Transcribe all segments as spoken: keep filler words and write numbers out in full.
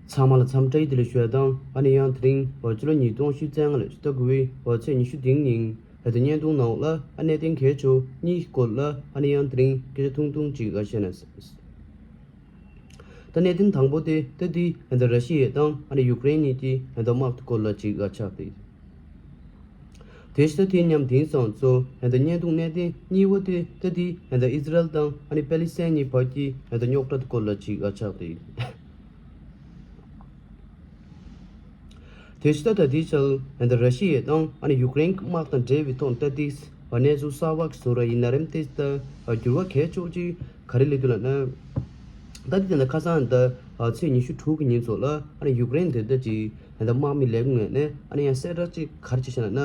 ཚང་མ་ལ་འཚམས་འདྲི་བདེ་ལེགས་ཞུ་ཡ་དང་ཨ་ནི་ཡང་དེ་རིང་ཕྱི་ལོ་ཉིས་སྟོང་ཉི་ཤུ་རྩ་ལྔ་ལོའི་ཕྱི་ཟླ་དགུ་པའི་ཚེས་ཉི་ཤུ་རྩ་གཉིས་ཉིན་ད་ལྟ་བརྙན་ཐུང་ནང་ལ་ཨ་གནད་དོན་གལ་ཆེ་བ་གཉིས་སྐོར་ལ་ཨ་ནི་ཡང་དེ་རིང་སྐད་ཆ་ཐུང་ཐུང་ཅིག་ཨ་བཤད་ན། ད་གནད་དོན་དང་པོ་དེ་ད་ལྟའི་ད་ལྟ་ར་ཤི་ཡ་དང་ཨ་ནི་ཡུཀ་རེན་གཉིས་ཀྱི་ད་ལྟ་དམག་དེ་སྐོར་ལ་ཅིག་ཨ་ཆགས་ཏེ། དེ་ཕྱི་ད་དེ་མཉམ་དེང་སང་ཚོ་ད་ལྟ་བརྙན་ཐུང་གནད་དོན་གཉིས་པ་དེ་ད་ལྟའི་ད་ལྟ་ཨི་ཟི་རལ་དང་ཨ་ནི་པེ་ལི་སི་ཐན་གཉིས་བར་གྱི་ད་ལྟ་རྙོག་དྲ་དེ་སྐོར་ལ་ཅིག་ཨ་ཆགས་ཏེ། དེ་ཕྱི་ད་ད་ལྟའི་ཆར་ད་ལྟ་ར་ཤི་ཡ་དང་ཨ་ནི་ཡུཀ་རེན་གྱི་དམག་དང་འབྲེལ་བའི་ཐོག་ད་ལྟའི་གནས་ཚུལ་གསར་པ་ཞིག་བཟོ་ར་ཡིན་ན་རེམ་དེ་ད་འགྱུར་བ་གལ་ཆེ་ཅིག་ག་རེ་སླེབས་འདུག་ལབ་ན། ད་ལྟའི་ད་ལྟ་ཁ་སང་ད་ཚེས་ཉི་ཤུ་དྲུག་གི་ཉིན་ཚོ་ལ་ཨ་ནི་ཡུཀ་རེན་དེ་ད་ཅིག་ད་ལྟ་དམག་མི་ལས་ཁུངས་ནས་ཨ་ནི་ཡང་གསལ་བསྒྲགས་ཅིག་ག་རེ་བྱས་ཤག་ལབ་ན།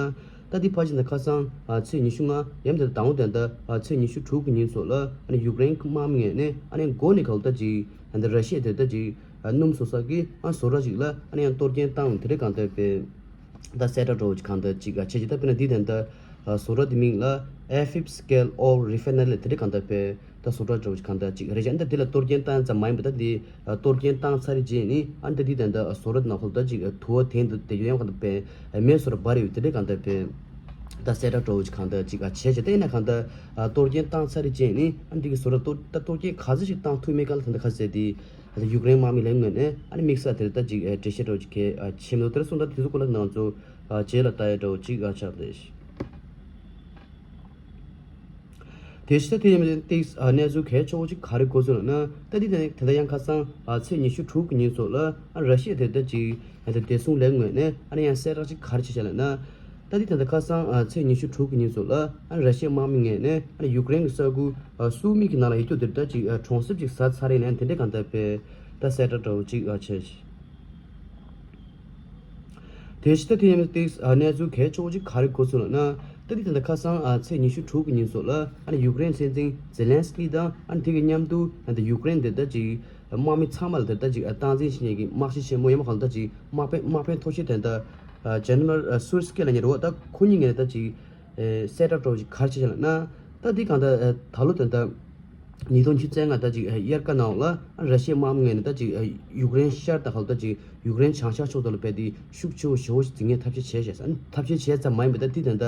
ད་ལྟའི་ཕལ་ཆེར་ད་ཁ་སང་ཚེས་ཉི་ཤུ་ལྔ་ཡང་ད་ལྟ་དང་པོ་དེ་ད་ཚེས་ཉི་ཤུ་དྲུག་གི་ཉིན་ཚོ་ལ་ཨ་ནི་ཡུཀ་རེན་གྱི་དམག་མི་ནས་ཨ་ནི་མགོ་ནས་ག་ལ་ད་ཅིག་ད་ལྟ་ར་ཤི་ཡ་དེ་ད་ཅིག་སྣུམ་བཟོ་ས་གི་ཨ་བཟོ་གྲྭ་ཞིག་ལ་ཨ་ནི་ཡང་གཏོར་སྐྱོན་བཏང་དེ་འདྲ་གང་ལྟར་པས། ད་གསལ་བསྒྲགས་འདྲ་བོ་ཅིག་གང་ལྟར་ཅིག་ཨ་བྱས་ཅིག་ད་དཔེར་ན་འདི་ད་ལྟ་བཟོ་གྲྭ་དེ་མིང་ལ་ཨེ་ཧྥིབ་སི་ཀེལ་ཨོ་རི་ཧྥའི་ནར་ལབ་དེ་འདྲ་གང་ལྟར་པས། ད་བཟོ་གྲྭ་འདྲ་བོ་ཅིག་གང་ལྟར་ཅིག་རེད་ཤག་ཨ་ནི་ད་འདི་ལ་གཏོར་སྐྱོན་བཏང་ཙམ་མ་ཡིན་པ་ད་འདི་གཏོར་སྐྱོན་བཏང་ཚར་རྗེས་ནི་ཨ་ནི་ད་འདི་ད་ལྟ་བཟོ་གྲྭ་དེ་ནང་ཁོ་ད་ཅིག་དུ་བ་འཐེན་འདུག་དེ་ཡོད་ཡང་གང་ལྟར་པས་མེ་སོར་འབར་ཡོད་དེ་འདྲ་གང་ལྟར་པས། ད་གསལ་བསྒྲགས་འདྲ་བོ་ཅིག་གང་ལྟར་ཅིག་ཨ་བྱས་བྱས་ད་ཡིན་ན་གང་ལྟར་གཏོར་སྐྱོན་བཏང་ཚར་རྗེས་ནི་ཨ་ནི་འདི་གི་བཟོ་གྲྭ་གཏོར་ད་གཏོར་སྐྱོན་ག་ཚོད་ཅིག་བཏང་ཐུབ་མེད་ག་ལ་ད་ལྟ་ཁ་གསལ་དེ། ད་ལྟ་ཡུཀ་རེན་དམག་མི་ལས་ངོས་ནས་ཨ་ནི་དམིགས་བསལ་དེར་ད་ཅིག་འགྲེལ་བཤད་འདྲ་བོ་ཅིག་གལ་ཆེན་པོ་དེར་སོང་ད་དེ་ཚོ་སྐོར་ལ་ང་ཚོ་རྗེས་ལ་ལྟ་ཡ་འདྲ་བོ་ཅིག་ཆགས་ཏེ། དེ་ཕྱི་ད་དེ་ཡིན་ཏེ་གནས་ཚུལ་གལ་ཆེ་བོ་ཅིག་ག་རེ་གོ་སོང་ལབ་ན། ད་འདི་ད་ད་ལྟ་ཡང་ཁ་སང་ཚེས་ཉི་ཤུ་དྲུག་གི་ཉིན་ཚོ་ལ་ཨ་ར་ཤི་ཡ་དེ་ད་ཅིག་ད་བདེ་སྲུང་ལས་ངོས་ནས་ཨ་ནི་ཡང་གསལ་བསྒྲགས་ཅིག་ག་རེ་བྱས་ཤག་ལབ་ན། ད་འདི་ད་ལྟ་ཁ་སང་ཚེས་ཉི་ཤུ་དྲུག་གི་ཉིན་ཚོ་ལ་ཨ་ར་ཤི་ཡ་དམག་མི་ངོས་ནས་ཨ་ནི་ཡུཀ་རེན་གྱི་ས་ཁུལ་སུ་མི་གི་ནང་ལ་ཡོད་རྒྱུ་དེར་ད་ཅིག་གྲོང་གསེབ་ཅིག་ཟ་ཚར་ཡིན་ན་དེ་འདྲ་གང་ལྟར་པས་ད་གསལ་བསྒྲགས་འདྲ་བོ་ཅིག་བྱས། དེ་ཕྱི་ད་དེ་ཡིན་ཏེ་གནས་ཚུལ་གལ་ཆེ་བོ་ཅིག་ག་རེ་གོ་སོང་ལབ་ན། ད་འདི་ད་ལྟ་ཁ་སང་ཚེས་ཉི་ཤུ་དྲུག་གི་ཉིན་ཚོ་ལ་ཨ་ནི་ཡུཀ་རེན་སྲིད་འཛིན་ཛེ་ལན་སི་ཀི་དང་ཨ་ནི་དེ་གི་མཉམ་དུ་ཨ་ནི་ཡུཀ་རེན་དེ་ད་ཅིག་དམག་མི་ཚང་མ་ལ་དེ་ད་ཅིག་སྟངས་འཛིན་བྱེད་མཁན་གྱི་དམག་སྤྱི་ཆེན་མོ་ཡང་མ་གང་ལྟར་ཅིག་དམག་དཔོན་དམག་དཔོན་མཐོ་ཤོས་དེ་ད་ཇེ་ནེ་རལ་སུར་སི་ཀི་ལབ་མཁན་རེད་བ། ད་ཁོ་གཉིས་ངས་ད་ཅིག་གསལ་བསྒྲགས་འདྲ་བོ་ཅིག་ག་རེ་བྱས་ཤག་ལབ་ན། ད་འདི་གང་ལྟར་ད་ལོ་དེ་ད། ཉིས་སྟོང་ཉི་ཤུ་རྩ་ལྔ་ད་ཅིག་དབྱར་ཁ་ནང་ལ་ར་ཤི་ཡའི་དམག་མི་ངོས་ནས་ད་ཅིག་ཡུཀ་རེན་ཤར་དང་ཧ་ལ་ད་ཅིག་ཡུཀ་རེན་བྱང་ཤར་ཕྱོགས་དེ་ལ་རྦད་དེ་ཤུགས་ཆེ་བོ་ཞེ་བོ་ཞིག་འཛིན་མཁན་ཐབས་ཤེས་བྱས་ཤག་ཨ་ནི་ཐབས་ཤེས་བྱས་ཙམ་མ་ཡིན་པར་ད་དེ་དང་ད་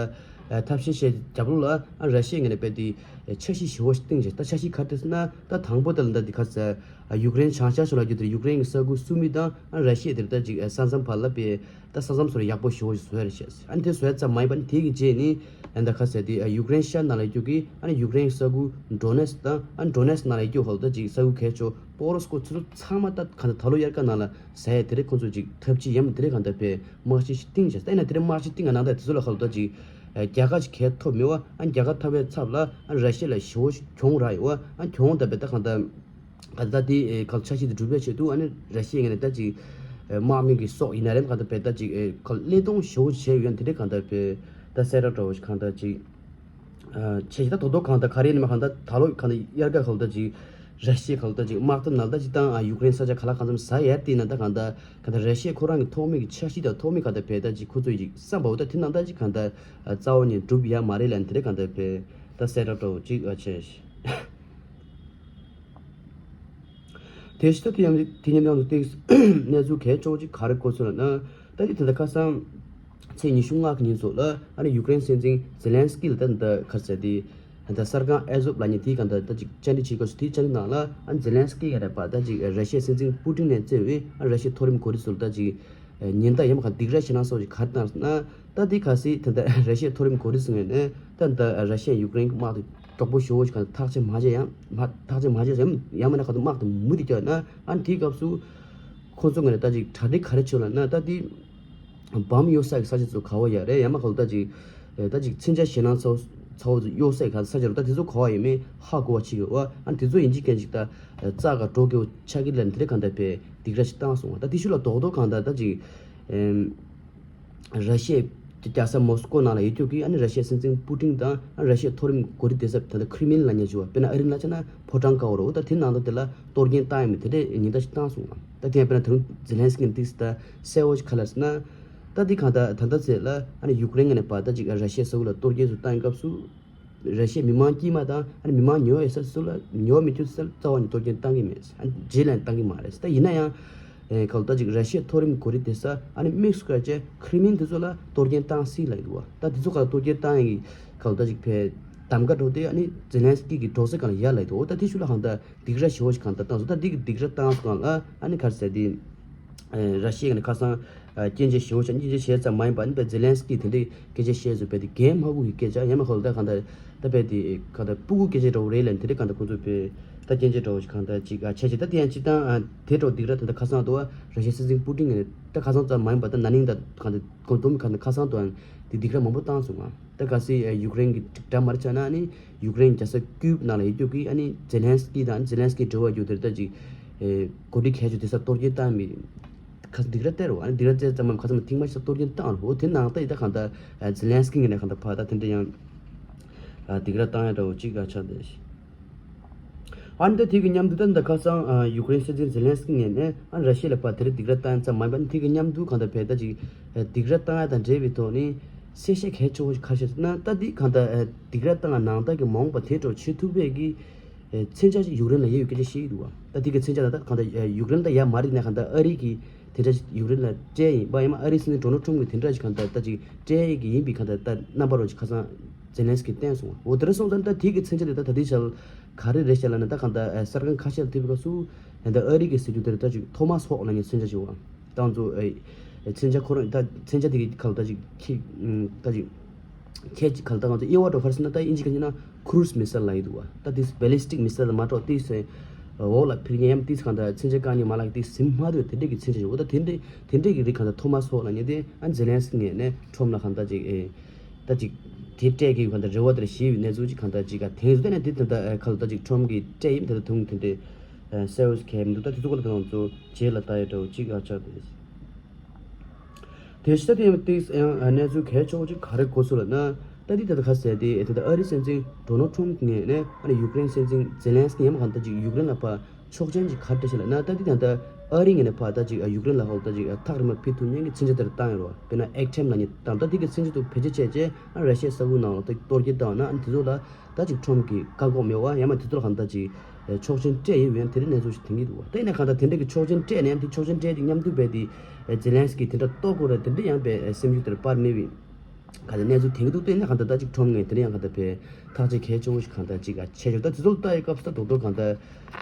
ཐབས་ཤེས་བྱས་རྒྱབ་ལོགས་ལ་ཨ་ར་ཤི་ཡ་ངོས་ནས་རྦད་དེ་འཆར་གཞི་ཞེ་བོ་ཞིག་བཏིང་བྱས། ད་འཆར་གཞི་ག་རེ་བཏིང་ཟེར་ན་ད་དང་པོ་དེ་ལ་ད་དེ་ག་ཟེར་ཡུཀ་རེན་བྱང་ཤར་ཕྱོགས་ལ་རྒྱུ་དེར་ཡུཀ་རེན་གྱི་ས་ཁུལ་སུ་མི་དང་ཨ་ར་ཤི་ཡ་དེར་ད་ཅིག་ས་མཚམས་བར་ལ་རྦད། ད་ས་མཚམས་སོགས་ལ་ཡག་པོ་ཞེ་བོ་ཞིག་བཟོས་རེད་ཤག་ཨ་ནི་དེ་བཟོས་ཙམ་མ་ཡིན་པ་ནི་དེ་གི་རྗེས་ནི་ཨ་ནི་ད་ག་ཟེར་དེ་ཡུཀ་རེན་ཤར་ནང་ལ་ཡོད་རྒྱུ་གི་ཨ་ནི་ཡུཀ་རེན་ས་ཁུལ་ཌོ་ནེ་སི་དང་ཨ་ནི་ཌོ་ནེ་སི་ནང་ལ་ཡོད་རྒྱུ་ཧོལ་ད་ཅིག་ས་ཁུལ་གལ་ཆེ་པོ་རོ་སི་ཀོ་ཚུར་ཚང་མ་ད་ག་ད་ད་ལོ་དབྱར་ཁ་ནང་ལ་ཟ་ཡ་དེ་རེད། ཁོང་ཚོ་ཅིག་ཐབས་ཇུས་ཡམ་དེ་རེད་གང་ལྟར་པའི་དམག་ཤི་ཞིག་བཏིང་བྱས། ད་ཡིན་ན་དེ་རེད་དམག་ཤི་བཏིང་ག་ནང་ད་དེ་ཚོ་ལ་ཧོལ་ད་ཅིག་རྒྱ་གར་ཅིག་གལ་ཐོབ་མེད་བ། ཨ་ནི་རྒྱ་གར་ཐབས་པའི་ཚབ་ལ་ཨ་ནི་ར་ཤི་ཡ་ལ་ཞེ་བོ་ཞིག་གྱོང་རག་ཡོད་བ། ཨ་ནི་གྱོང་ད་པའི་ད་གང་ལྟར། ག་ད་དེ་ག་འཆར་གཞི་དེ་འགྲུབ་པའི་ཆེད་དུ་ཨ་ནི་ར་ཤི་ཡ་ངོས་ནས་ད་ཅིག་དམག་མི་གི་སྲོག་ཡིན་ན་རེད་ག་ད་བས་ད་ཅིག་ག་བློས་གཏོང་ཞེ་བོ་བྱས་ཡོད་དེ་འདྲའི་ག་ད་བས་ད་གསལ་བསྒྲགས་འདྲ་བོ་ཞིག་གང་ད་ཅིག་བྱས་ཤིག་ད་དོ་དོ་གང་ད་ག་རེ་ཡིན་ནམ་གང་ད་ད་ལོ་གང་ད་དབྱར་ཁ་ག་ད་ཅིག་ར་ཤི་ཡ་ག་ད་ཅིག་དམག་འཐབ་ནང་ད་ཅིག་དང་ཡུཀ་རེན་ས་ཆ་ག་ལ་གང་འཚམ་ཟ་ཡ་དེ་ན་ད་གང་ད་ག་ད་ར་ཤི་ཡ་ཁོ་རང་གི་ཐོག་མའི་གི་འཆར་གཞི་དང་ཐོག་མའི་ག་ད་བས་ད་ཅིག་ཁོ་ཚོ་ཡིག་བསམ་པའོ་ད་དེ་ནང་ད་ཅིག་གང་ད་རྩ་བ་ནས་འགྲུབ་ཡ་མ་རེད་ལ་དེ་འདྲའི་ག་ད་བས་ད་གསལ་བསྒྲགས་འདྲ་བོ་ཅིག་བྱས་ཤིག་དེ་ཕྱི་ད་དེ་ཡང་དེ་ཉིན་ཡང་དུ་ཏིག་གནས་ཚུལ་གལ་ཆེ་བོ་ཅིག་ག་རེ་གོ་སོང་ལབ་ན། ད་དེ་དེ་འདྲ་ཁ་སང་ཚེས་ཉི་ཤུ་ལྔ་གི་ཉིན་ཚོ་ལ་ཨ་ནི་ཡུཀ་རེན་སྲིད་འཛིན་ཛེ་ལན་སི་ཀི་ལ་ད་འདི་ག་རེ་ཟེར་དེ་ད་ས་སྒང་ཨེ་ཟོབ་ལབ་མཁན་དེའི་སྒང་ད་ད་ཅིག་བཅར་འདྲི་བྱེད་སྐབས་སུ་དེའི་བཅར་འདྲི་ནང་ལ་ཨ་ནི་ཛེ་ལན་སི་ཀི་ག་རེ་པ་ད་ཅིག་ར་ཤི་ཡའི་སྲིད་འཛིན་པུ་ཏིན་ནས་གཙོས་པའི་ཨ་ར་ཤི་ཡའི་མཐོ་རིམ་འགོ་ཁྲིད་ཚོ་ལ་ད་ཅིག་ཉེན་བརྡ་ཡང་མ་ག་སྡིགས་ར་བྱེད་སྟངས་སོགས་ཅིག་ག་རེ་བཏང་ཟེར་ན། ད་འདི་གལ་སྲིད་ད་ལྟ་ར་ཤི་ཡའི་མཐོ་རིམ་འགོ་ཁྲིད་ཚོ་ངོས་ནས་ད་ལྟ་ར་ཤི་ཡ་ཡུཀ་རེན་གྱི་དམག་དེ་དྲག་པོ་ཞེ་བོ་ཞིག་གང་ཐག་གཅོད་མ་བྱས་ཡང་མ་ཐག་གཅོད་མ་བྱས་ཡང་ཡང་མིན་ན་ག་ཚོད་དམག་དེ་མུ་མཐུད་བརྒྱབ་ན་ཨ་ནི་དེའི་སྐབས་སུ་ཁོ་ཚོ་ངོས་ནས་ད་ཅིག་གྲ་སྒྲིག་ག་རེ་བྱེད་ལབ་ན། ད་འདི་བམ་གཡུག་ས་གི་ས་ཆ་ཚོ་ག་བ་ཡ་རེད། ཡང་མ་ག་ལ་ད་ཅིག་ད་ཅིག་མཚོན་ཆ་ཞེད་སྣང་ཚ་བོ་ཚ་བོ་ཚོ་གཡུག་ས་གི་ས་ཆ་རུ་ད་དེ་ཚོ་ག་བ་ཡིན་མིན་ཧ་གོ་བ་བྱེད་དགོས་བ། ཨ་ནི་དེ་ཚོ་ཡིན་གཅིག་མིན་གཅིག་ད་རྩ་ག་འགྲོ་དགོས་ཆགས་ཀྱི་ལབ་ནས་དེ་འདྲ་གང་ལྟར་བས་སྡིགས་ར་ཞིག་བཏང་སོང་བ། ད་དེ་ཤུལ་ལ་རྡོག་རྡོག་གང་ལྟར་ད་ཅིག་ར་ཤི་ཡའི་རྒྱལ་ས་མོ་སི་ཀོ་ནང་ལ་ཡོད་རྒྱུ་གི་ཨ་ནི་ར་ཤི་ཡའི་སྲིད་འཛིན་པུ་ཏིན་དང་ཨ་ར་ཤི་ཡའི་མཐོ་རིམ་འགོ་ཁྲིད་སྡེ་ཚན་ད་ལྟ་ཁྲི་མིན་ལབ་མཁན་བྱུང་བ། དཔེར་ན་ཨ་རི་ལ་ཆ་ན་ཕོ་བྲང་དཀར་པོ་རེད། ད་དེ་ནང་ད་དེ་ལ་གཏོར་སྐྱོན་བཏང་ཡོད་མེད་དེ་འདྲའི་ཉེན་བརྡ་ཞིག་བཏང་སོང་བ། ད་དེ་ཡང་དཔེར་ན་ད་རུང་ཛེ་ལན་སི་ཀི་ནས་ཏིག་ཙམ་ད་གསལ་བོ་ཞིག་ག་རེ་ལབ་ཟེར་ན། ད་འདི་གང་ལྟར་ད་ལྟ་ཚེ་ལ་ཨ་ནི་ཡུཀ་རེན་ངོས་ནས་ཕར་ད་ཅིག་ར་ཤི་ཡའི་ས་ཁུལ་ལ་གཏོར་སྐྱོན་ཚོ་བཏང་སྐབས་སུ། ར་ཤི་ཡའི་མི་མང་དཀྱུས་མ་དང་ཨ་ནི་མི་མང་ཉོ་བའི་ས་ཚོ་ལ་ཉོ་བ་མི་ཁྱོད་ས་རྩ་བ་ནས་གཏོར་སྐྱོན་བཏང་གི་མེད། ཨ་ནི་རྗེས་ལ་ཡང་བཏང་གི་མ་རེད། ད་ཡིན་ན་ཡང་ ཨེ་ག་ལ་ད་ཅིག་ར་ཤི་ཡའི་མཐོ་རིམ་འགོ་ཁྲིད་དེ་ས་ཨ་ནི་དམིགས་སུ་བཀར་བྱས་ཁྲི་མིན་དེ་ཚོ་ལ་གཏོར་སྐྱོན་བཏང་སྲིད་ལབ་ཀྱི་འདུག་བ། ད་དེ་ཚོ་ག་ལ་གཏོར་སྐྱོན་བཏང་ཡག་གི་ག་ལ་ད་ཅིག་ཕའི་གདམ་ག་འགྲོ་དེ་ཨ་ནི་ཛེ་ལན་སི་ཀི་གི་འགྲོ་ས་གང་ལ་ཡ་ལབ་ཀྱི་འདུག་བ། ད་དེ་ཤུལ་ལ་གང་ལྟར་སྡིགས་ར་ཞེ་པོ་ཞིག་གང་ལྟར་བཏང་སོང་། ད་འདི་གི་སྡིགས་ར་བཏང་སོང་གང་ལ་ཨ་ནི་ག་རེ་ཟེར་དེ། ཨེ་ར་ཤི་ཡ་གི་ནས་ཁ་སང་ཨ་སྐྱོན་བརྗོད་ཞེ་པོ་ཅིག་སྐྱོན་བརྗོད་བྱས་ཙམ་མ་ཡིན་པ་ཨ་ནི་པའི་ཛེ་ལན་སི་ཀི་དེ་འདྲའི་སྐད་ཆ་བཤད་ཚུལ་དཔེ་དེ་འགན་མ་འཁུར་གི་སྐད་ཆ་ཡང་མིན་ཁོ་ལ་ད་གང་ལྟར་ད་དཔེ་དེ་གང་ལྟར་སྤུ་གུ་སྐད་ཆ་འདྲ་བོ་རེད་ལབ་དེ་འདྲའི་གང་ལྟར་ཁོ་ཚོ་དཔེ་ད་སྐྱོན་བརྗོད་འདྲ་བོ་ཞིག་གང་ལྟར་ཅིག་ཨ་བྱས་བྱས། ད་དེ་ཡང་སྤྱིར་བཏང་ཨ་དེ་འདྲ་སྡིགས་ར་ད་ལྟ་ཁ་སང་དུ་བ་ར་ཤི་ཡའི་སྲིད་འཛིན་པུ་ཏིན་གྱིས་ད་ཁ་སང་ཙམ་མ་ཡིན་པ་ད་ན་ནིང་ད་གང་ལྟར་གོང་དུ་གང་ལྟར་ཁ་སང་དུ་ཨ་དེ་སྡིགས་ར་མང་པོ་བཏང་སོང་ང་། ད་གལ་སྲིད་ཨ་ཡུཀ་རེན་གྱི་འདྲ་མར་ཆགས་ན་ཨ་ནི་ཡུཀ་རེན་རྒྱལ་ས་ཀིབ་ནང་ལ་ཡོད་རྒྱུ་གི་ཨ་ནི་ཛེ་ལན་སི་ཀི་དང་ཛེ་ལན་སི་ཀི་འབྲེལ་བ་རྒྱུ་དེར་ད་ཅིག་ཨེ་འགོ་ཁྲིད་གལ་ཆེ་དེ་ས་གཏོར་སྐྱོན་བཏང་མི་ཁ་སྡིགས་ར་སྟེར་རོ། ཨ་ནི་སྡིགས་ར་སྟེར་ཙམ་མམ་ཁ་ཙམ་ཐེངས་མ་ཞིག་གཏོར་སྐྱོན་བཏང་རོ། དེ་ནང་ད་ཡི་ད་གང་ལྟར་ཛེ་ལན་སི་ཀི་ངོས་ནས་གང་ལྟར་ཕར་ད་དེ་འདྲ་ཡང་སྡིགས་ར་བཏང་ཡ་འདྲ་བོ་ཅིག་ག་ཆགས་འདུག་ཨ་ནི་ད་དེ་གི་མཉམ་དུ་ད་ད་ཁ་སང་ཡུཀ་རེན་སྲིད་འཛིན་ཛེ་ལན་སི་ཀི་ངོས་ནས་ཨ་ནི་ར་ཤི་ཡ་ལ་ཕར་དེ་རིང་སྡིགས་ར་བཏང་ཡ་ཙམ་མ་ཡིན་པ་ཨ་ནི་དེ་གི་མཉམ་དུ་གང་ལྟར་བས་ད་ཅིག་སྡིགས་ར་བཏང་ཡ་དང་འབྲེལ་བའི་ཐོག་ནས་གསལ་བཤད་གལ་ཆེ་བོ་ཞིག་ག་རེ་བྱས་ན་ད་འདི་གང་ལྟར་སྡིགས་ར་བཏང་ཡ་ནང་ལྟར་གྱི་མ་འོངས་པ་དེ་འདྲ་བྱེད་ཐུབ་པའི་གི་མཚོན་ཆ་ཞིག་ཡུཀ་རེན་ལ་ཡོད་ཡོད་སྐད་ཆ་བཤད་ཀྱི་འདུག་བ། ད་དེ་གི་མཚོན་ཆ་ད་ད་གང་ལྟར་ཡུཀ་རེན་ད་ཡ་མ་རེད་ན་གང་ལྟར་ཨ་རི་གི་དེ་འདྲ་ཞིག་ཡུཀ་རེན་ལ་སྤྲད་ཡིན་པ་ཡིན་ན་ཨ་རིའི་སྲིད་འཛིན་ཌོ་ནལ་ཁྲོམ་གི་དེ་འདྲ་ཞིག་གང་ལྟར་ད་ཅིག་སྤྲད་ཡིན་གི་ཡིན་པའི་གང་ལྟར་ད་རྣམ་པ་རོ་ཞིག་ཁ་སང་ཛེ་ལན་སི་ཀི་བསྟན་སོང་བ། འོ་དེ་འདྲ་སོང་ཙང་ད་དེ་གི་མཚོན་ཆ་དེ་ད་ད་དེ་ཞལ་ག་རེ་རེད་ཤག་ལབ་ན་ད་གང་ལྟར་གསར་ཁང་ཁ་ཤས་ལ་ཐེབས་པའི་སྐབས་སུ་ད་ཨ་རི་གི་སྲིད་འཛིན་དེ་རེད་ད་ཅིག་ཐོ་མཱ་སི་ཧོག་ལབ་མཁན་མཚོན་ཆ་ཞིག་བ། ཏང་ཙུ་ཨེ། མཚོན་ཆ་ཁོ་རང་ད་མཚོན་ཆ་དེ་གི་ཁ་ལ་ད་ཅིག་ཁྱི་ད་ཅིག་ཁྱེད་ཀྱི་ཁ་ལ་ད་ང་ཚོ་དབྱེ་བ་འགྲོ་ག་རེ་ཟེར་ན་ད་ཨིན་ཇི་ག་ཡིན་ན་ཁུ་རུ་སི་མི་སེལ་ལབ་ཡི་འདུག་བ། ད་དེ་སི་བེ་ལི་སི་ཊིག་མི་སེལ་ལ་མ་གཏོགས་དེ་སེ་འོག་ལ་ཕིར་ཉན་ཡམ་དེ་སི་གང་ད་མཚོན་ཆ་བཀག་ཉན་མ་ལག་དེ་ཟིན་མ་འདུག་དེ་འདྲས་ཀྱི་མཚོན་ཆ་ཞིག་འོ་ད་དེ་འདྲས་དེ་འདྲས་ཀྱི་རིགས་གང་ད་ཐོ་མཱ་སི་ཧོག་ལབ་མཁན་དེ་ཨ་ཛེ་ལན་སི་ངོས་ནས་ཁྲོམ་ལ་གང་ད་ཅིག་ཨེ། ད་ཅིག་དེ་སྤྲད་ཀྱི་ཡོད་གང་ད་རེ་བ་དེ་ལ་ཞེས་པའི་གནས་ཚུལ་ཅིག་གང་ད་ཅིག་ག་དེང་སུ་དེ་ནས་དེ་དེ་ད་ཁ་ལ་ད་ཅིག་ཁྲོམ་གྱི་སྤྲད་ཡིན་དེ་ད་དུང་དེ་འདྲས་སེལ་སི་གལ་མི་འདུག་ད་དེ་ཚོ་ག་ལ་ད་ང་ཚོ་རྗེས་ལ་ད་ཡོད་འདྲ་བོ་ཅིག་ཨ་ཆགས་དེ། དེ་ཤ་དེ་ཡང་ཏིག་ཡང་གནས་ཚུལ་གལ་ཆེ་བོ་ཅིག་ག་རེ་གོ་སོང་ལབ་ན། ད་འདི་ད་ལྟ་ཁ་གསལ་དེ་ད་ལྟ་ཨ་རིའི་སྲིད་འཛིན་ཌོ་ནལ་ཁྲོམ་ངོས་ནས་ཨ་ནི་ཡུཀ་རེན་སྲིད་འཛིན་ཛེ་ལན་སི་ཀི་ཡང་གང་ལྟར་ཅིག་ཡུཀ་རེན་ལ་ཕར་ཆོག་མཆན་ཅིག་ག་རེ་སྤྲད་ཤག་ལབ་ན། ད་འདི་ད་ལྟ་ཨ་རིའི་ངོས་ནས་ཕར་ད་ཅིག་ཡུཀ་རེན་ལ་ཧོལ་ད་ཅིག་ཐག་རིང་མ་ཕུལ་ཐུབ་མཁན་གྱི་མཚོན་ཆ་དེར་བཏང་ཡོད་རེད་བ། དཔེར་ན་ཨེག་ཊེམ་ལབ་མཁན་དང་ད་འདི་གི་མཚོན་ཆ་དེ་བེད་སྤྱོད་བྱས་རྗེས་ཨ་ར་ཤི་ཡའི་ས་ཁུལ་ནང་ལ་ད་གཏོར་སྐྱོན་བཏང་ན་ཨ་ནི་དེ་ཚོ་ལ། ད་ཅིག་ཁྲོམ་གྱི་བཀག་འགོག་མེད་པ་ཡང་མ་དེ་ཚོར་གང་ལྟར་ཅིག་ཆོག་མཆན་སྤྲད་ཡོད་པའི་དེ་འདྲའི་གནས་ཚུལ་ཞིག་ཐོན་གྱི་འདུག་བ། ད་ཡིན་ན་གང་ལྟར་དེ་འདྲའི་གི་ཆོག་མཆན་སྤྲད་ནས་ཡང་དེ་ཆོག་མཆན་སྤྲད་དེ་མཉམ་དུ་བས་དེ་ཛེ་ལན་སི་ཀི་དེ་འདྲ་གཏོར་དགོས་རེད་དེ་འདྲ་ཡང་བས་སེམས་ཤུགས་དེར་སྤར་མེད་པའི་གང་ལྟར་གནས་ཚུལ་ཐོན་གྱི་འདུག་ད་ཡིན་ན་གང་ལྟར་ད་ཅིག་ཁྲོམ་ངོས་དེ་འདྲ་ཡང་གང་ལྟར་བས་ཐག་གཅོད་གལ་ཆེ་བོ་ཞིག་གང་ལྟར་ཅིག་ཆེ་ཆོག་ད་དེ་ཚོ་ལ་ལྟ་ཡི་སྐབས་སུ་ད་རྡོག་རྡོག་གང་ལྟར་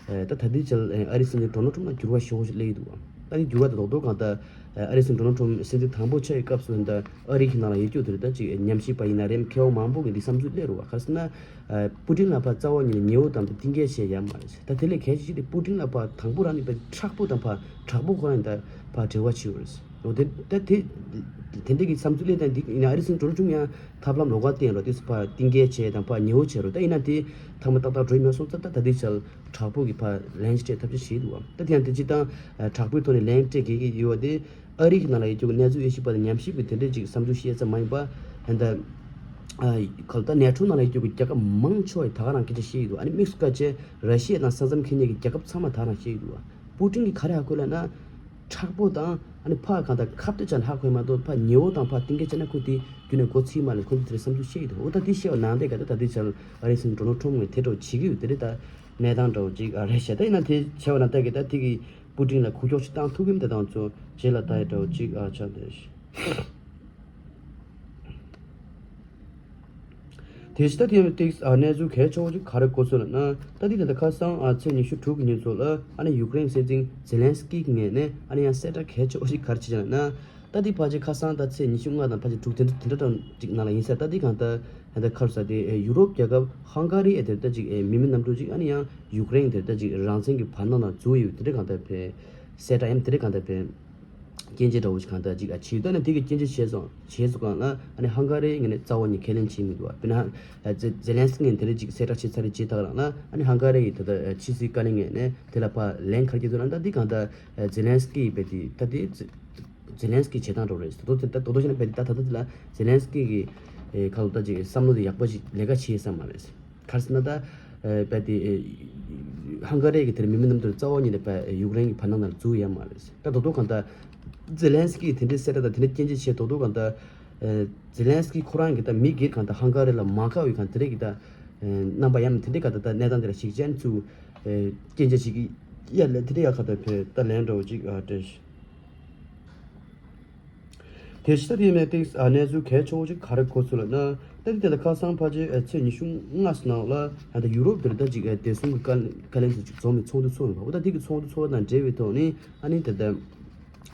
ད་ད་ལྟའི་ཆར་ཨ་རིའི་སྲིད་འཛིན་ཌོ་ནལ་ཁྲོམ་ལ་འགྱུར་བ་ཞེ་བོ་ཞིག་སླེབས་ཀྱི་འདུག་བ། ད་དེ་འགྱུར་བ་ད་རྡོག་རྡོག་གང་ལྟར་ཨ་རིའི་སྲིད་འཛིན་ཌོ་ནལ་ཁྲོམ་སྲིད་འཛིན་དང་པོ་ཆགས་ཡི་སྐབས་སུ་ད་ཨ་རི་གི་ནང་ལ་ཡོད་རྒྱུ་དེ་རེད། ད་ཅིག་ཉམས་ཞིབ་པ་ཡིན་ན་རེད་མཁས་པ་མང་པོ་གིས་འདི་བསམ་ཚུལ་སླེབས་རེད་བ། ག་རེ་ཟེར་ན། ཨ་པུ་ཏིན་ལ་ཕར་རྩ་བ་ཉིད་ནས་ཉེ་བོ་དང་གཏིང་སྐྱེལ་བྱས་ཡ་མ་རེད། ད་དེ་ལས་གལ་ཆེ་ཤོས་དེ་པུ་ཏིན་ལ་ཕར་དང་པོ་རང་ནས་པའི་མཁྲེགས་པོ་དང་ཕར་དྲག་པོ་ཁོ་རང་ཡིན་ད་ཕར་འབྲེལ་བ་བྱེད་ཡོད་རེད། འོ་དེ་ད་དེ་དེ་འདྲ་གི་བསམ་ཚུལ་སླེབས་ད་འདི་ཡིན་ན་ཨ་རི་སྲིད་འཛིན་ཌོ་ནལ་ཁྲོམ་ཡང་ཐབས་ལམ་ལོགས་ཀ་བསྟན་རོགས་དེ་ཕར་གཏིང་སྐྱེལ་བྱས་དང་ཕར་ཉེ་བོ་བྱས་རོགས་ད་ཡིན་ན་དེ་ཐག་མ་ཏག་ཏག་འགྲོ་ཡི་མེད་སོང་ཙང་ད་ད་ལྟའི་ཆར་དྲག་པོ་གི་ཕར་ལན་སྤྲད་ཐབས་ཤེས་བྱེད་འདུག་བ། ད་དེ་ཡང་དེ་སྤྱིར་བཏང་དྲག་པོའི་ཐོག་ནས་ལན་སྤྲད་དགོས་ཀྱི་ཡོད་པ་དེ། ཨ་རི་གི་ནང་ལ་ཡོད་རྒྱུ་གི་གནས་ཚུལ་དབྱེ་ཞིབ་པ་དང་ཉམས་ཞིབ་པའི་དེ་འདྲའི་ཅིག་བསམ་ཚུལ་བཤད་ཙམ་མ་ཡིན་པ། ད་ལྟ་ག་ལ་ད་ནེ་ཊོ་ནང་ལ་ཡོད་རྒྱུ་གི་རྒྱལ་ཁབ་མང་ཆེ་བ་ད་ག་རང་སྐད་ཆ་བཤད་ཀྱི་འདུག་ཨ་ནི་དམིགས་སུ་བཀར་བྱས་ར་ཤི་ཡ་དང་ས་མཚམས་ཁེལ་མཁན་གྱི་རྒྱལ་ཁབ་ཚང་མ་ད་ག་རང་བཤད་ཀྱི་འདུག་པུ་ཏིན་གྱིས་ག་རེ་ཧ་གོ་ལབ་ན། མཁྲེགས་པོ་དང་ཨ་ནི་ཕར་གང་ལྟར་ཁ་གཏད་བྱས་ནས་ཧ་གོ་ཡ་མ་གཏོགས་ཕར་ཉེ་བོ་དང་ཕར་གཏིང་སྐྱེལ་བྱས་ན་ཁོ་དེ་རྒྱུན་ནས་མགོ་ཚོས་མ་རེད། ཁོ་ཚོ་དེ་འདྲའི་བསམ་ཚུལ་བཤད་ཀྱི་འདུག་འོ་ད་དེ་བཤད་པ་ནང་བསྡད་ག་ད་ད་ལྟའི་ཆར་ཨ་རིའི་སྲིད་འཛིན་ཌོ་ནལ་ཁྲོམ་ངོས་དེ་འདྲ་བྱེད་ཀྱི་ཡོད་དེ་རེད་ད། གནས་སྟངས་འདྲ་བོ་ཅིག་ཨ་རེད་ཤག་ད་ཡིན་ན་དེ་བྱས་པ་ན་ད་གི་ད་དེ་གི་པུ་ཏིན་ལ་ཁུག་ཀྱོག་ཅིག་བཏང་ཐུབ་ཀྱི་མི་འདུག་དང་ཚོ་རྗེས་ལ་ད་ཡི་འདྲ་བོ་ཅིག་ཨ་ཆགས་འདུག་དེ་ཕྱི་ད་དེ་ཡང་ཏིག་ཨ་གནས་ཚུལ་གལ་ཆེ་བོ་ཅིག་ག་རེ་གོ་སོང་ལབ་ན། ད་དེ་ད་ལྟ་ཁ་སང་ཨ་ཚེས་ཉི་ཤུ་དྲུག་གི་ཉིན་ཚོ་ལ་ཨ་ནི་ཡུཀ་རེན་སྲིད་འཛིན་ཛེ་ལན་སི་ཀི་གི་ངོས་ནས་ཨ་ནི་ཡང་གསལ་བསྒྲགས་གལ་ཆེ་བོ་ཅིག་ག་རེ་བྱས་ལབ་ན། ད་དེ་ཕལ་ཆེར་ཁ་སང་ད་ཚེས་ཉི་ཤུ་ལྔ་དང་ཕལ་ཆེར་དྲུག་དེ་འདྲ་དེ་འདྲ་གྲངས་ཅིག་ནང་ལ་ཡིན་ས། ད་དེ་གང་ལྟར་ད་ལྟ་ཁ་རུ་ས་དེ་ཡུ་རོབ་རྒྱལ་ཁབ་ཧང་ག་རི་ཨེ་དེར་ད་ཅིག་ཨེ་མི་མི་རྣམ་གྲངས་ཅིག་ཨ་ནི་ཡང་ཡུཀ་རེན་དེར་ད་ཅིག་རང་བཙན་གྱི་བར་སྣང་ནང་འཛུལ་ཡོད་དེ་འདྲ་གང་ལྟར་ཕེ་གསལ་བསྒྲགས་ཡང་དེ་འདྲ་གང་ལྟར་ཕེ་སྐྱོན་བརྗོད་འདྲ་བོ་ཞིག་གང་ལྟར་ཅིག་ཨ་བྱས་ཡོད། ད་ནི་དེ་གི་སྐྱོན་བརྗོད་བྱས་སོང་བྱས་སོང་གང་ལ་ཨ་ནི་ཧང་ག་རི་ངོས་ནས་རྩ་བ་ཉིད་ཁས་ལེན་བྱས་མི་འདུག་བ། དཔེར་ན་ཨ་ཛེ་ཛེ་ལན་སི་ཀི་ངོས་དེ་འདྲ་ཅིག་གསལ་བསྒྲགས་བྱས་ཚར་རེད་བྱས་ད་ག་རང་ལ་ཨ་ནི་ཧང་ག་རི་ཡི་ད་ལྟ་ཕྱི་སྲིད་བཀའ་བློན་ངོས་ནས་དེ་ལ་ཕར་ལན་ག་རེ་བརྒྱབ་འདུག་ལབ་ན། ད་འདི་གང་ལྟར་ཛེ་ལན་སི་ཀི་ཡི་བས་དེ་ད་དེ་ཛེ་ལན་སི་ཀི་བྱེད་སྟངས་འདྲ་བོ་རེད། ད་དོ་དེ་ད་དོ་དོ་བྱས་ན་བས་དེ་ད་ད་ལྟ་དེ་ལ་ཛེ་ལན་སི་ཀི་གི་ཨེ་ཁ་ལོ་ད་ཅིག་བསམ་བློ་དེ་ཡག་པོ་ཞིག་ལས་ཀ་བྱས་ས་མ་རེད། ག་རེ་ཟེར་ན་ད་ཨེ་བས་དེ་ཨེ་ཧང་ག་རི་གི་དེར་མི་མི་རྣམ་དུ་རྩ་བ་ཉིད་ནས་བས་ཡུཀ་རེན་གྱི་བར་སྣང་ནང་འཛུལ་ཡ་མ་རེད། ད་དོ་དོ་གང་ལྟར་ཛེ་ལན་སི་ཀི་དེ་འདྲའི་གསལ་བསྒྲགས་དང་དེ་འདྲའི་སྐྱོན་བརྗོད་བྱས་དོ་དོ་གང་ལྟར་ཨེ་ཛེ་ལན་སི་ཀི་ཁོ་རང་གི་ད་མི་སྒེར་གང་ལྟར་ཧང་ག་རི་ལ་མ་དགའ་བའི་གང་དེ་འདྲའི་གི་ད་ཨེ་རྣམ་པ་ཡང་དེ་འདྲའི་གང་ལྟར་ད་གནས་སྟངས་དེ་ལ་ཞིག་ཅན་ཚུ་ཨེ་སྐྱོན་བརྗོད་བྱེད་ཀྱི་ ཡ་ལས་དེ་རིང་ཡ་ཁ་ད་ཕེ་ད་ལན་འདྲ་བོ་ཅིག་ཨ་སྤྲད་ཤི། དེ་ཕྱི་ད་དེ་ནས་ཏིག་ཨ་གནས་ཚུལ་གལ་ཆེ་བོ་ཅིག་ག་རེ་གོ་ཚུལ་ལ་ན། ད་དེ་དེ་ལ་ཁ་སང་ཕལ་ཆེར་ཚེས་ཉི་ཤུ་ལྔ་ཙམ་ནང་ལ་ཨ་ད་ཡུ་རོབ་དེར་ད་ཅིག་བདེ་སྲུང་གི་བཀའ་བཀའ་བློན་ཚོ་ཅིག་འཛོམས་ནས་ཚོགས་འདུ་ཚོགས་ཡོད་པ། འོ་ད་དེ་གི་ཚོགས་འདུ་ཚོགས་པ་དང་འབྲེལ་བའི་ཐོག་ནས་ཨ་ནི་དེ་ལྟ་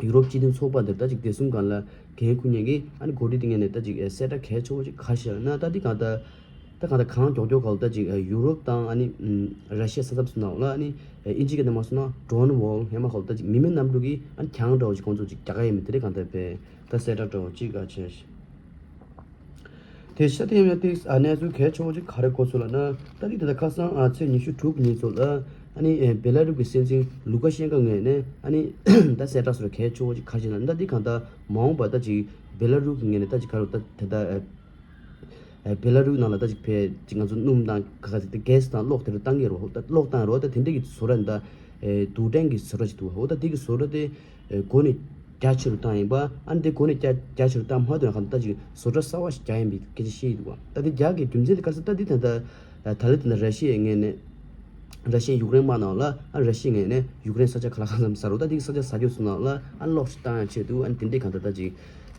ཡུ་རོབ་སྤྱི་མཐུན་ཚོགས་པ་དེར་ད་ཅིག་བདེ་སྲུང་སྒང་ལ་འགན་འཁུར་མཁན་གྱི་ཨ་ནི་འགོ་ཁྲིད་དེ་ངོས་ནས་ད་ཅིག་གསལ་བསྒྲགས་གལ་ཆེ་བོ་ཅིག་ག་རེ་བྱས་ན། ད་དེ་གང་ལྟར་ད་གང་ལྟར་གང་མགྱོགས་མགྱོགས་གང་ལ་ད་ཅིག་ཡུ་རོབ་དང་ཨ་ནི་ར་ཤི་ཡ་ས་མཚམས་སུ་ནང་ལ་ཨ་ནི་ཨིན་ཇི་སྐད་ནས་མ་སོང་ན་drone wall ཧེ་མ་གང་ལ་ད་ཅིག་མི་མེད་གནམ་གྲུ་གི་ཨ་ནི་གྱང་འདྲ་བོ་ཅིག་ཁོང་ཚོ་ཅིག་རྒྱག་ག་ཡིན་མིན་དེ་རིགས་གང་ལྟར་བས་ད་གསལ་བསྒྲགས་འདྲ་བོ་ཅིག་ག་བྱས། དེ་ཤ་དེ་ཡིན་ན་ཏིག་ཨ་གནས་ཚུལ་གལ་ཆེ་བོ་ཅིག་ག་རེ་གོ་ཚུལ་ལ་ན། ད་ཏིག་དེ་ད་ཁ་སང་ཨ་ཚེས་ཉི་ཤུ་དྲུག་གི་ཉིན་ཚོ་ལ་ཨ་ནི་ཨེ་བེ་ལ་རུ་གི་སྲིད་འཛིན་ལུ་ཀ་ཤན་ཀ་ངོས་ནས་ཨ་ནི་ད་གསལ་བསྒྲགས་སོགས་གལ་ཆེ་བོ་ཅིག་ག་རེ་བྱས་ན། ད་ཏིག་གང་ལྟར་མ་འོངས་པ་ད་ཅིག་བེ་ལ་རུ་གི་ངོས་ནས་ད་ཅིག་ག་རེ་ད་དེ་ད་ཨེ་ཨེ་བེ་ལ་རུ་ནང་ལ་ད་ཅིག་ཕེ་ཅིག་ང་ཚོ་སྣུམ་དང་ག་ག་ཟེར་ཏེ་གྷེ་སི་དང་གློག་དེ་རུ་བཏང་གི་རོ། ད་གློག་བཏང་རོ། ད་དེ་འདྲ་གི་བཟོ་གྲྭ་འདི་ཨེ་རྡུལ་ཕྲན་གྱི་བཟོ་གྲྭ་ཅིག་འདུག་འོ་ད་དེ་གི་བཟོ་གྲྭ་དེ་ཨེ་སྒོ་ནས་རྒྱ་ཆེ་རུ་བཏང་ཡིན་པ། ཨ་ནི་དེ་སྒོ་ནས་རྒྱ་རྒྱ་ཆེ་རུ་བཏང་མ་ཐུབ་ན་གང་ལྟར་ཅིག་བཟོ་གྲྭ་གསར་བ་ཞིག་རྒྱག་ཡིན་པའི་སྐད་ཆ་བཤད་ཡི་འདུག་བ། ད་དེ་རྒྱག་གི་རྒྱུ་མཚན་དེ་ག་རེ་ཟེར་ན། ད་དེ་ད་ལྟ་ད་ལྟ་ད་ལྟ་ད་ལྟ་ར་ཤི་ཡའི་ངོས་ནས་ར་ཤི་ཡ་ཡུཀ་རེན་དམག་ནང་ལ་ཨ་ར་ཤི་ཡའི་ངོས་ནས་ཡུཀ་རེན་ས་ཆ་ག་ལ་གང་འཚམ་ཟ་རོ། ད་དེ་གི་ས་ཆ་ཟ་རྒྱུ་ཚོ་ནང་ལ་ཨ་གློག་ཞིག་བཏང་ཡང་ཆེད་དུ་ཨ་ནི་དེ་འདྲའི་གང་ལྟར་ད་ཅིག་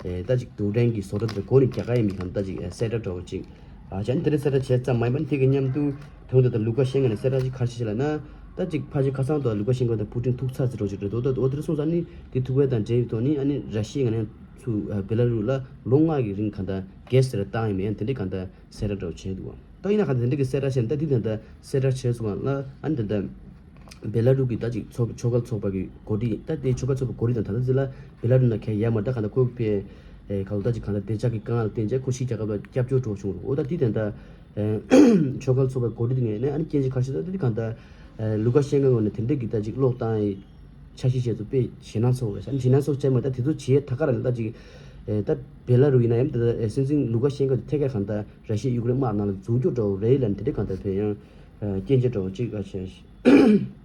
ཨེ་ད་ཅིག་རྡུལ་ཕྲན་གྱི་བཟོ་གྲྭ་དེ་སྒོ་ནས་རྒྱག་ག་ཡིན་པའི་གང་ལྟར་ད་ཅིག་ཨེ་གསལ་བསྒྲགས་འདྲ་བོ་ཅིག་ཨ་བྱས་ནས་དེ་འདྲའི་གསལ་བསྒྲགས་བྱས་ཙམ་མ་ཡིན་པ་ནི་དེ་གི་མཉམ་དུ་དེ་འདྲ་ད་ལུ་ཀ་ཤན་ཀ་ནས་གསལ་བསྒྲགས་ཅིག་ག་རེ་བྱས་ལ་ན། ད་ཅིག་ཕལ་ཆེར་ཁ་སང་དུ་ལུ་ཀ་ཤན་ཀ་དང་པུ་ཏིན་ཐུག་ཚར་ཟེར་འགྲོ་ཅིག་རེད་འདུག་ད་འོ་དེར་སོང་ཙང་ནི་དེ་ཐུག་པའི་དང་འབྲེལ་བའི་ཐོག་ནི་ཨ་ནི་ར་ཤི་ཡའི་ངོས་ནས་ཚུར་བེ་ལ་རུ་ལ་ལོ་ལྔ་གི་རིང་གང་ལྟར་གྷེ་སི་དེ་ར་བཏང་ཡིན་མིན་དེ་འདྲའི་གང་ལྟར་གསལ་བསྒྲགས་འདྲ་བོ་བྱས་འདུག་བ། ད་ཡིན་ན་གང་ལྟར་དེ་འདྲ་གི་གསལ་བསྒྲགས་བྱས་ན། ད་དེ་དང་ད་གསལ་བསྒྲགས་བྱས་སོང་བ་ལ་ཨ་ནི་ད་ད་བེ་ལ་རུ་གི་ད་ཅིག་ཚོགས་ཆོས་ཁ་ཚོགས་པ་གི་འགོ་ཁྲིད། ད་དེ་ཆོས་ཁ་ཚོགས་པ་འགོ་ཁྲིད་དང་ད་ལྟ་ཟེར་ལ་བེ་ལ་རུ་ན་གལ་ཡ་མ་ད་གང་ལྟར་ཁོ་པའི་ཨེ་ག་ལ་ད་ཅིག་གང་ལྟར་བདེ་འཇགས་ཀྱི་དཀའ་ངལ་ལ་བརྟེན་བྱས་ཁོ་ཕྱིའི་རྒྱལ་ཁབ་ལ་སྐྱབས་བཅོལ་འགྲོ་བྱུང་རུང་། འོ་ད་དེ་དང་ད་ཨེ་ཆོས་ཁ་ཚོགས་པ་འགོ་ཁྲིད་དེ་ངོས་ནས་ཨ་ནི་སྐྱོན་ཆ་ཁ་ཤས་ད་དེ་གང་ལྟར་ཨེ་ལུ་ཀ་ཤན་ཀ་ངོས་ནས་དེ་འདྲ་གི་ད་ཅིག་གློག་བཏང་ཡི་འཆར་གཞི་བྱས་ཚུལ་དཔེ་ཞེད་སྣང་ཚོར་བས། ཨ་ནི་ཞེད་སྣང་ཚོར་བྱས་མ་ད་དེ་ཚོ་བྱས་ད་ག་རང་ད་ཅིག་ཨེ་ད་བེ་ལ་རུ་ཡིན་ན་ཡང་ད་ཨེ་སྲིད་འཛིན་ལུ་ཀ་ཤན་ཀ་དེ་ཐད་ཀར་གང་ལྟར་ར་ཤི་ཡ་ཡུཀ་རེན་དམག་ནང་ལ་འཛུལ་རྒྱུ་འདྲ་བོ་རེད་ལབ་ནས་དེ་འདྲ་གང་ལྟར་བས་ཡང་ཨེ་སྐྱོན་ཆ་འདྲ་བོ་ཅིག་ཨ་བྱས།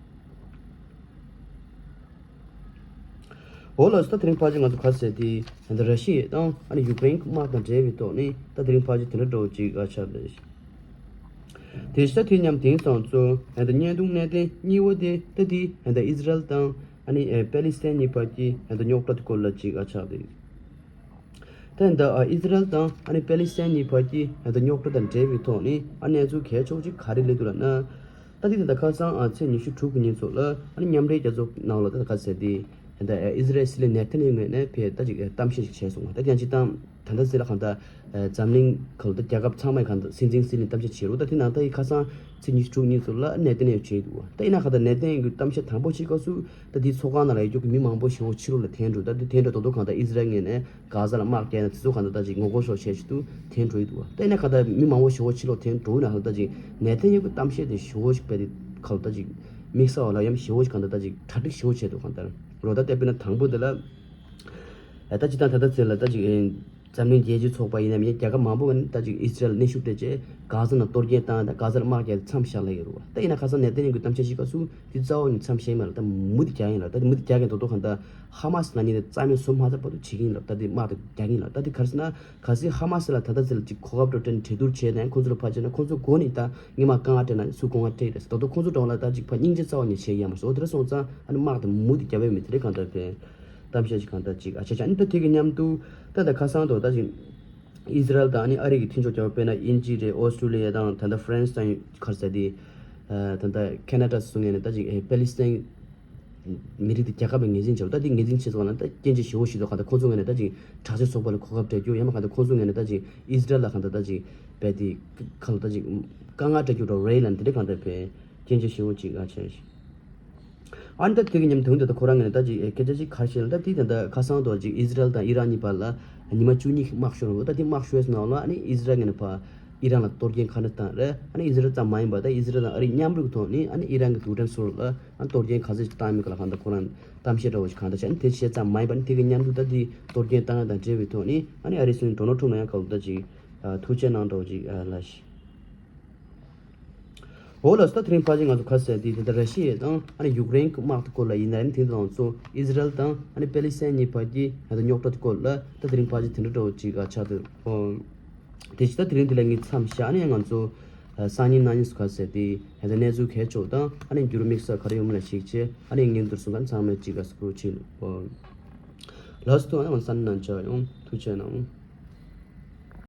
འོ་ལགས་སོ། ད་དེ་རིང་ཕལ་ཆེར་ང་ཚོ་ག་རེ་ཟེར་དེ། ད་ལྟ་ར་ཤི་ཡ་དང་ཨ་ནི་ཡུཀ་རེན་དམག་དང་འབྲེལ་བའི་ཐོག་ནས་ད་དེ་རིང་ཕལ་ཆེར་དེ་འདྲ་འདྲ་བོ་ཅིག་ཨ་ཆགས་རེད། དེ་ཤ་དེ་མཉམ་དེང་སང་ཚོ་ད་ལྟ་བརྙན་ཐུང་གནད་དོན་གཉིས་པ་དེ་ད་དེ་ད་ལྟ་ཨི་ཟི་རལ་དང་ཨ་ནི་ཨེ་པེ་ལི་སི་ཐན་གཉིས་བར་གྱི་ད་ལྟ་རྙོག་དྲ་དེ་སྐོར་ལ་ཅིག་ཨ་ཆགས་རེད། ད་ད་ཨ་ཨི་ཟི་རལ་དང་ཨ་ནི་པེ་ལི་སི་ཐན་གཉིས་བར་གྱི་ད་ལྟ་རྙོག་དྲ་དང་འབྲེལ་བའི་ཐོག་ནས་ཨ་གནས་ཚུལ་གལ་ཆེ་བོ་ཅིག་ག་རེ་སླེབས་འདུག་ལབ་ན། ད་ཐེངས་ད་ལྟ་ཁ་སང་ཨ་ཚེས་ཉི་ཤུ་དྲུག་གི་ཉིན་ཚོ་ལ་ཨ་ནི་མཉམ་འབྲེལ་རྒྱལ་ཚོགས་ནང་ལ་ད་ལྟ་ག་ཟེར་ཏེ་ད་ལྟ་ཨི་ཟི་རལ་སྲིད་བློན་ནེ་ཐན་ཡ་ཧུ་ངོས་ནས་ཕེ་ད་ཅིག་གཏམ་བཤད་ཅིག་བྱས་སོང་བ། ད་ཡང་ཅིག་ད་ད་ལྟ་ཟེར་ལ་གང་ལྟར་འཛམ་གླིང་གང་ལྟར་རྒྱལ་ཁབ་ཚང་མས་གང་ལྟར་སྲིད་འཛིན་སྲིད་བློན་གཏམ་བཤད་བྱེད་རོགས། ད་དེ་ནང་ད་ཡི་ཁ་སང་ཚེས་ཉི་ཤུ་དྲུག་ཉིན་ཚོ་ལ་ནེ་ཐན་ཡ་ཧུ་བྱས་འདུག་བ། ད་ཡིན་ན་གང་ལྟར་ནེ་ཐན་ཡ་ཧུ་གི་གཏམ་བཤད་དང་པོ་བྱེད་སྐབས་སུ་ད་དེའི་ཚོགས་ཁང་ནང་ལ་ཡོད་རྒྱུ་གི་མི་མང་པོ་ཞེ་པོ་ཕྱི་ལོགས་ལ་འཐེན་འགྲོ། ད་དེ་འཐེན་འགྲོ་ད་དུང་གང་ལྟར་ཨི་ཟི་རལ་ངོས་ནས་གྷ་ཟ་ལ་དམག་བརྒྱབ་ན་དེ་ཚོ་གང་ལྟར་ད་ཅིག་ངོ་རྒོལ་ཤོག་བྱས་ཤིག་ཏུ་འཐེན་འགྲོ་ཡི་འདུག་བ། ད་ཡིན་ན་གང་ལྟར་མི་མང་པོ་ཞེ་པོ་ཕྱི་ལོགས་འཐེན་འགྲོ་ཡི་ན་གང་ལྟར་ཅིག་ནེ་ཐན་ཡ་ཧུ་གི་གཏམ་བཤད་དེ་ཞེ་པོ་ཞིག་དཔེ་དེ་གང་ལྟར་ཅིག་དམིགས་བསལ་བ་ལ་ཡང་ཞེ་པོ་ཞིག་གང་ལྟར་ད་ཅིག་གྲ་སྒྲིག་ཞེ་པོ་བྱས་འདུག་གང་ལྟར་རོ། ད་དེ་དཔེར་ན་དང་པོ་དེ་ལ་ཨ་ད་ཅི་ད་ད་ད་ཚེ་ལ་ད་ཅིག་ཨེ་འཛམ་གླིང་རྒྱལ་སྤྱིའི་ཚོགས་པ་ཡིན་ནམ་ཡང་རྒྱལ་ཁབ་མང་པོ་ག་ནས་ད་ཅིག་ཨི་ཟི་རལ་གནོན་ཤུགས་སྤྲད་བྱས་གྷ་ཟ་ནང་གཏོར་སྐྱོན་བཏང་ད་གྷ་ཟ་ལ་དམག་རྒྱག་མཚམས་བཞག་ལ་ཡོད་རུ་བ། ད་ཡིན་ན་ཁ་སང་ནེ་ཐན་ཡ་ཧུ་གི་གཏམ་བཤད་ཞིག་སྐབས་སུ་དེ་རྩ་བ་ནས་མཚམས་བཞག་ཡིན་མ་རེད། ད་མུ་མཐུད་རྒྱག་ཡིན་ལ། ད་དེ་མུ་མཐུད་རྒྱག་གིན་དོ་དོ་གང་ལྟར་ཧ་མ་སི་ལ་ཉིན་དེ་རྩ་མེད་བཟོ་མ་ཚར་བར་དུ་བྱེད་ཀྱི་ཡིན་ལ། ད་དེ་དམག་དེ་རྒྱག་གི་ཡིན་ལ། ད་དེ་ག་རེ་ཟེར་ན་གལ་སྲིད་ཧ་མ་སི་ལ་ད་ལྟ་ཚེ་ལ་ཅིག་གོ་སྐབས་འདྲ་སྤྲད་ནས་གྲོས་བསྡུར་བྱས་ནས་ཁོང་ཚོ་ལ་ཕར་བྱས་ན་ཁོང་ཚོ་མགོ་ནས་ད་སྔོན་མ་དཀའ་ངལ་སྤྲད་ན་སུ་དཀའ་ངལ་སྤྲད་རེད་ཟེར། ད་དུང་ཁོང་ཚོ་འགྲོ་ལ་ད་ཅིག་ཕར་སྙིང་རྗེ་རྩ་བ་ནས་བྱེད་ཡ་མ་སོང་། དེ་འདྲ་སོང་ཙང་ཨ་ནི་དམག་དེ་མུ་མཐུད་རྒྱབ་ཡ་མེད། དེ་འདྲའི་གང་ལྟར་དེ་གཏམ་བཤད་ཅིག་གང་ལྟར་ཅིག་ཨ་ཆ་ཆ་ཨ་ནི་ད་དེ་གི་མཉམ་དུ་ད་ད་ཁ་སང་དུ་ད་ཅིག་ཨི་ཟི་རལ་དང་ཨ་ནི་ཨ་རི་གི་མཐུན་ཕྱོགས་རྒྱབ་པ་དཔེར་ན་དབྱིན་ཇི་རེད། ཨོ་སི་ཀྲུ་ལི་ཡ་དང་ད་ལྟ་ཧྥ་རན་སི་དང་ག་རེ་ཟེར་དེ་ད་ལྟ་ཁེ་ན་ཌ་སོགས་ངོས་ནས་ད་ཅིག་ཨེ་པེ་ལི་སི་ཐན་མི་རིགས་དེ་རྒྱལ་ཁབ་ལ་ངོས་འཛིན་བྱས་པ། ད་དེ་ངོས་འཛིན་བྱས་སོང་ན་ད་སྐྱོན་ཆ་ཞེ་པོ་ཞིག་འདུག་གང་ལྟར་ཁོང་ཚོ་ངོས་ནས་ད་ཅིག་དྲག་ཆས་ཚོགས་པ་ལ་གོ་སྐབས་སྤྲད་རྒྱུ་ཡང་མ་གང་ལྟར་ཁོང་ཚོ་ངོས་ནས་ད་ཅིག་ཨི་ཟི་རལ་ལ་གང་ལྟར་ད་ཅིག་རྦད་དེ་གང་ལྟར་ད་ཅིག་དཀའ་ངལ་སྤྲད་རྒྱུ་འདྲ་རེད་ལབ་དེ་འདྲ་གང་ལྟར་བས་སྐྱོན་ཆ་ཞེ་པོ་ཅིག་ཨ་བྱས་ཤིང་། ཨ་ནི་ད་དེ་གི་མཉམ་དུ་ད་ཁོ་རང་ངོས་ནས་ད་ཅིག་སྐད་ཆ་ཅིག་ག་རེ་བཤད་ན། ད་དེ་ད་ལྟ་ཁ་སང་དུ་ཅིག་ཨི་ཟི་རལ་དང་ཨི་རན་གཉིས་བར་ལ་ཉི་མ་བཅུ་གཉིས་ཀྱི་དམག་ཤོར་འདུག་ད་དེ་དམག་ཤོར་སོང་ནང་ལ་ཨ་ནི་ཨི་ཟི་རལ་ངོས་ནས་ཕར་ཨི་རན་ལ་གཏོར་སྐྱོན་ག་འདྲ་བཏང་རེད། ཨ་ནི་ཨི་ཟི་རལ་ཙམ་མ་ཡིན་པར་ད་ཨི་ཟི་རལ་དང་ཨ་རི་མཉམ་རུབ་ཐོག་ནས་ཨ་ནི་ཨི་རན་གྱི་རྡུལ་ཕྲན་ཚོ་ལ་ཨ་ནི་གཏོར་སྐྱོན་ག་ཚོད་ཅིག་བཏང་མིན་སྐོར་ལ་གང་ལྟར་ཁོ་རང་གཏམ་བཤད་འདྲ་བོ་ཞིག་གང་ལྟར་བྱས། ཨ་ནི་དེ་བཤད་ཙམ་མ་ཡིན་པར་ཨ་ནི་དེ་གི་མཉམ་དུ་ད་དེ་གཏོར་སྐྱོན་བཏང་ཡ་དང་འབྲེལ་བའི་ཐོག་ནས་ཨ་ནི་ཨ་རིའི་སྲིད་བློན་ཌོ་ནལ་ཊམ་ལ་ཡང་གང་ལྟར་ཅིག་ཐུགས་རྗེ་གནང་འདྲ་བོ་ཅིག་ལབ་ཤིང་། འོ་ལགས་སོ། ད་དེ་རིང་ཕལ་ཆེར་ང་ཚོ་ག་རེ་ཟེར་དེ་ད་ལྟ་ར་ཤི་ཡ་དང་ཨ་ནི་ཡུཀ་རེན་གྱི་དམག་དེ་སྐོར་ལ་ཡིན་ན་ཡང་དེ་དང་ཚོ་ཨི་ཟི་རལ་དང་ཨ་ནི་པེ་ལི་སི་ཐན་གཉིས་བར་གྱི་ད་ལྟ་རྙོག་དྲ་དེ་སྐོར་ལ་ད་དེ་རིང་ཕལ་ཆེར་དེ་འདྲ་འདྲ་བོ་ཅིག་ག་ཆགས་འདུག་ཨོ། དེ་ཕྱི་ད་དེ་རིང་འདི་ལ་ངས་མཚམས་བཞག་ནས་ང་ཚོ་ སང་ཉིན་གནངས་ཉིན་སུ་ག་ཟེར་ཏེ་ཧེ་ད་གནས་ཚུལ་གལ་ཆོག་དང་ཨ་ནི་འགྱུར་དམིགས་ས་ག་རེ་ཡོང་མ་ལ་ཞིག་ཆེ་ཨ་ནི་ངན་དུར་སུ་ག་ཚང་མ་ཅིག་ག་སུ་ཁུར་ཆེ་ལོ། ལགས་སོ་ཐུགས་ཨ་ནི་ང་ས་ནང་ཆ་ཡོང་ཐུགས་ཆེ་གནང་།